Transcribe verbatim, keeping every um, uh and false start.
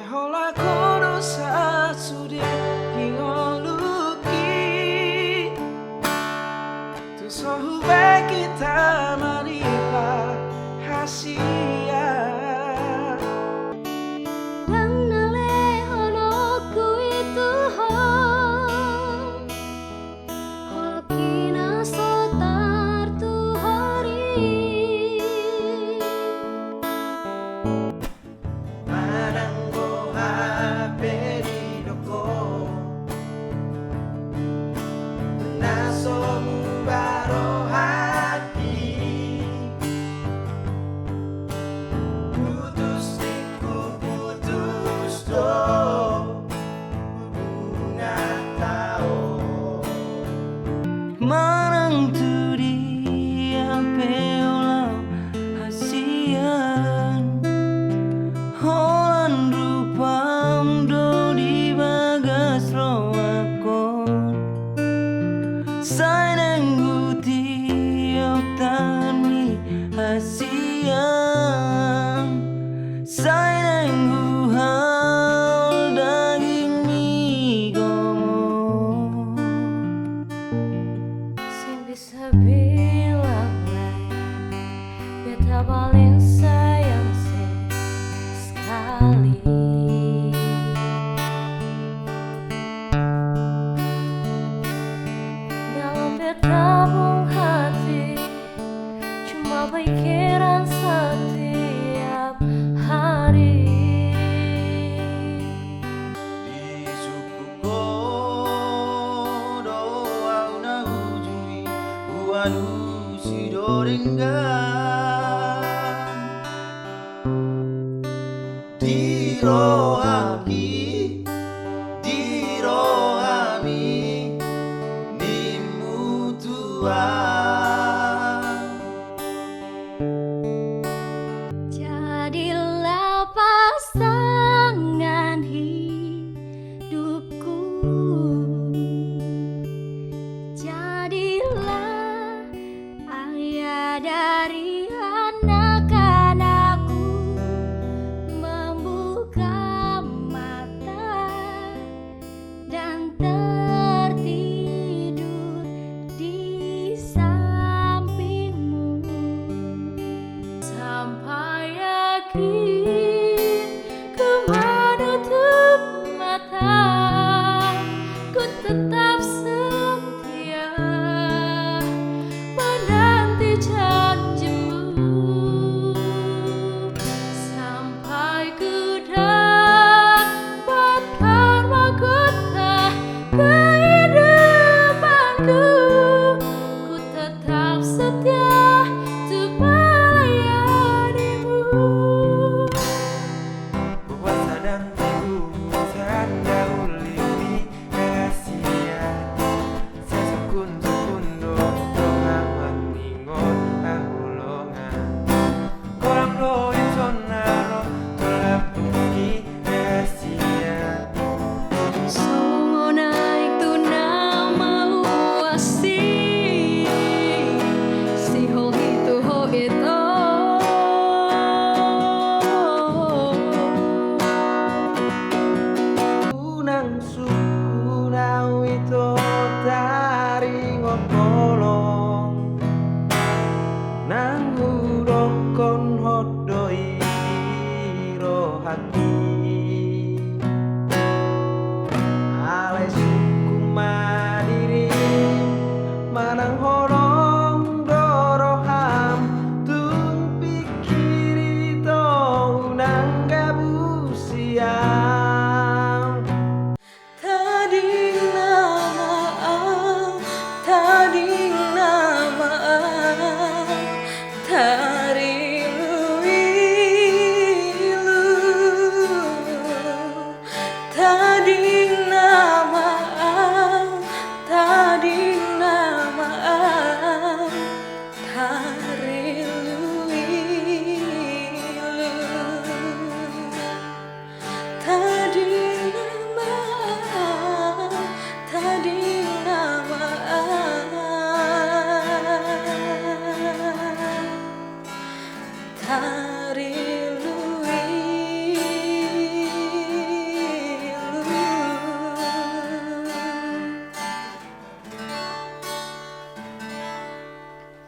Holan ho do sasude di ngolungki, tu so hubege hita manimba hasian. Ndang na lehononku i tu ho, holongki na so tartuhori. Manang boha pe didok ho, na so muba rohangki. Putus tingki, putus do hubungan ta on. Manang tu dia pe holan hasian, holan rupam do di bagas rohangkon. Sai denggu tiop tangan ni hasian, sai denggu hal daging ni gomo. Sing bisa bilang lae, beta paling sayang sekali. Dalam beta pung hati cuma pikiran setiap hari. Disungkun ho do au na uju i, hualusi do denggan. Di rohangki, di rohami, nimmu tu au. Jadilah pasangan hidupku, jadilah ayah dari anak-anakku. Membuka mata dan tertidur di sampingmu. Sampai akhir ku menutup mata, ku tetap setia menanti janjimu. Sampai ku dapatkan mahkota kehidupanku, ku tetap setia untuk melayanimu. Puasa dan teguh, sandang ulimi rahasia. Sasungkun-sungkun do tonga maningot haholongan. Holan do i songon na ro tu lambungki rahasia. Songon aek tu na mauasi, sihol i tu ho ito. Unang sungkun au ito taringot holong, nang hudokkon hot do i di rohangki.